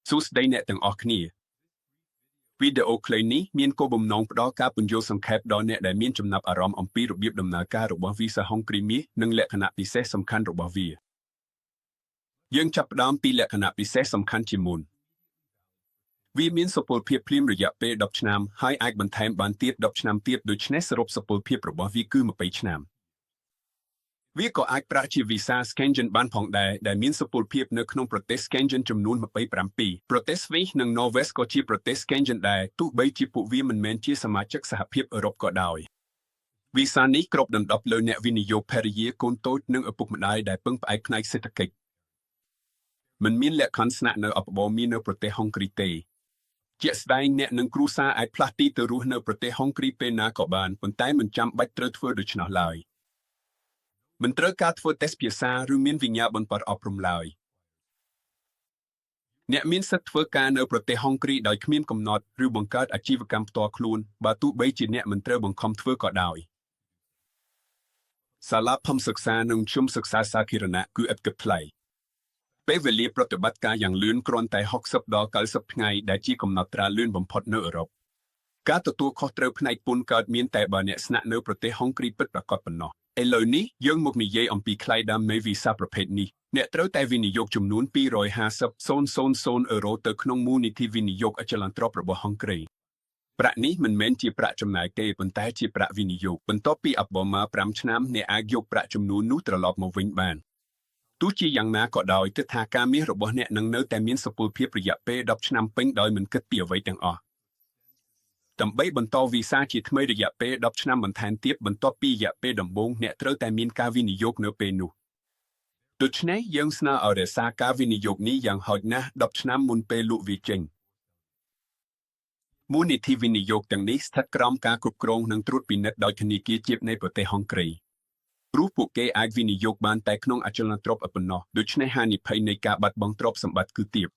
សួស្តីអ្នកទាំងអស់គ្នាវីដេអូខ្លីនេះមានគោលបំណងផ្ដល់ការពន្យល់សង្ខេបដល់អ្នកដែលមានចំណាប់អារម្មណ៍អំពីរបៀបដំណើរការរបស់វីសាហុងគ្រីមាសនិងលក្ខណៈពិសេសសំខាន់របស់វាយើងចាប់ផ្ដើមពីលក្ខណៈពិសេសសំខាន់ជាមុនវាមានសុពលភាពភ្លាមរយៈពេល10ឆ្នាំហើយអាចបន្ថែមបានទៀត10ឆ្នាំទៀតដូច្នេះសរុបសុពលភាពរបស់វាគឺ20ឆ្នាំវាក៏អាចប្រាក់ជាវីសា Schengen បានផងដែរដែលមានសុពលភាពនៅក្នុងប្រទេស Schengen ចំនួន27ប្រទេសស្វីសនិងន័រវេសក៏ជាប្រទេស Schengen ដែរទោះបីជាពួកវាមិនមែនជាសមាជិកសហភាពអឺរ៉ុបក៏ដោយវីសានេះគ្របដណ្ដប់លើអ្នកវិនិយោគភរិយាកូនតូចនិងឪពុកម្ដាយដែលពឹងផ្អែកផ្នែកសេដ្ឋកិច្ចមិនមានលក្ខខណ្ឌស្នាក់នៅអបបរមាននៅប្រទេសហុងគ្រីទេជាក់ស្ដែងអ្នកនិងគ្រួសារអាចផ្លាស់ទីទៅរស់នៅប្រទេសហុងគ្រីពេលណាក៏បានប៉ុន្តែមិនចាំបាច់ត្រូវធ្វើដូច្នោះឡើយមិនត្រូវការធ្វើតេស្តភាសាឬមានវិញ្ញាបនបត្រអប់រំឡើយអ្នកមានសិទ្ធិធ្វើការនៅប្រទេសហុងគ្រីដោយគ្មានកំណត់ឬបង្កើតអាជីវកម្មផ្ទាល់ខ្លួនបើទោះបីជាអ្នកមិនត្រូវបង្ខំធ្វើក៏ដោយសាលាភូមិសិក្សានិងជុំសិក្សាសាធារណៈគឺឥតគិតថ្លៃពេលវេលាប្រតិបត្តិការយ៉ាងលឿនគ្រាន់តែ60ដល់90ថ្ងៃដែលជាកំណត់ត្រាលឿនបំផុតនៅអឺរ៉ុបការទទួលខុសត្រូវផ្នែកពន្ធកើតមានតែបើអ្នកស្នាក់នៅប្រទេសហុងគ្រីពិតប្រាកដប៉ុណ្ណោះឥឡូវនេះយើងមកនិយាយអំពីថ្លៃដើមនៃវីសាប្រភេទនេះអ្នកត្រូវតែវិនិយោគចំនួន250,000អឺរ៉ូទៅក្នុងមូលនិធិវិនិយោគអចលនទ្រព្យរបស់ហុងគ្រីប្រាក់នេះមិនមែនជាប្រាក់ចំណាយទេប៉ុន្តែជាប្រាក់វិនិយោគបន្ទាប់ពីអបមក5ឆ្នាំអ្នកអាចយកប្រាក់ចំនួននោះត្រឡប់មកវិញបានទោះជាយ៉ាងណាក៏ដោយទិដ្ឋាការមាសរបស់អ្នកនឹងនៅតែមានសុពលភាពរយៈពេល10ឆ្នាំពេញដោយមិនគិតពីអ្វីទាំងអស់ដើម្បីបន្តវីសាជាថ្មីរយៈពេល10ឆ្នាំបន្ថែមទៀតបន្ទាប់ពីរយៈពេលដំបូងអ្នកត្រូវតែមានការវិនិយោគនៅពេលនោះដូច្នេះយើងស្នើឲ្យរក្សាការវិនិយោគនេះយ៉ាងហោចណាស់10ឆ្នាំមុនពេលលក់វាចេញមូលនិធិវិនិយោគទាំងនេះស្ថិតក្រោមការគ្រប់គ្រងនិងត្រួតពិនិត្យដោយធនាគារជាតិនៃប្រទេសហុងគ្រីព្រោះពួកគេអាចវិនិយោគបានតែក្នុងអចលនទ្រព្យប៉ុណ្ណោះដូច្នេះហានិភ័យនៃការបាត់បង់ទ្រព្យសម្បត្តិគឺទាប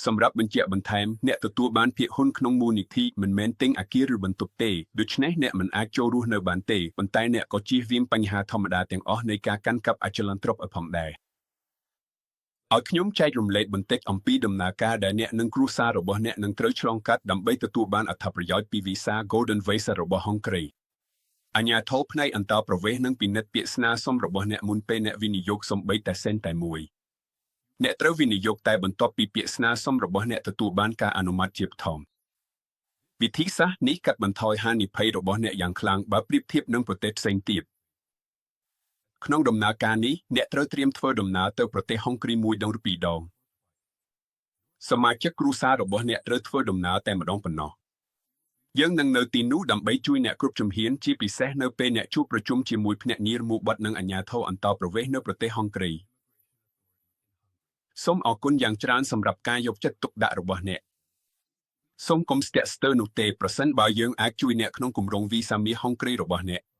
សម្រាប់បញ្ជាក់បន្ថែមអ្នកទទួលបានភាគហ៊ុនក្នុងមូលនិធិមិនមែនទិញអគារឬបន្ទប់ទេដូច្នេះអ្នកមិនអាចចូលរស់នៅបានទេប៉ុន្តែអ្នកក៏ជៀសវាងបញ្ហាធម្មតាទាំងអស់នៃការកាន់កាប់អចលនទ្រព្យផងដែរឲ្យខ្ញុំចែករំលែកបន្តិចអំពីដំណើរការដែលអ្នកនិងគ្រួសាររបស់អ្នកនឹងត្រូវឆ្លងកាត់ដើម្បីទទួលបានអត្ថប្រយោជន៍ពីវីសា Golden Visa របស់ហុងគ្រីអាជ្ញាធរផ្នែកអន្តោប្រវេសន៍នឹងពិនិត្យពាក្យស្នើសុំរបស់អ្នកមុនពេលអ្នកវិនិយោគសូម្បីតែសេនតែមួយអ្នកត្រូវវិនិយោគតែបន្ទាប់ពីពាក្យស្នើសុំរបស់អ្នកទទួលបានការអនុម័តជាបឋមវិធីសាស្ត្រនេះកាត់បន្ថយហានិភ័យរបស់អ្នកយ៉ាងខ្លាំងបើប្រៀបធៀបនឹងប្រទេសផ្សេងទៀតក្នុងដំណើរការនេះអ្នកត្រូវត្រៀមធ្វើដំណើរទៅប្រទេសហុងគ្រីមួយដងឬពីរដងសមាជិកគ្រួសាររបស់អ្នកត្រូវធ្វើដំណើរតែម្ដងប៉ុណ្ណោះយើងនឹងនៅទីនោះដើម្បីជួយអ្នកគ្រប់ជំហានជាពិសេសនៅពេលអ្នកជួបប្រជុំជាមួយភ្នាក់ងារមួលបត់និងអាជ្ញាធរអន្តោប្រវេសន៍នៅប្រទេសហុងគ្រីសូមអរគុណយ៉ាងច្រើនសម្រាប់ការយកចិត្តទុកដាក់របស់អ្នកសូមកុំស្ទាក់ស្ទើរនោះទេប្រសិនបើយើងអាចជួយអ្នកក្នុងគម្រោងវីសាមាសហុងគ្រីរបស់អ្នក។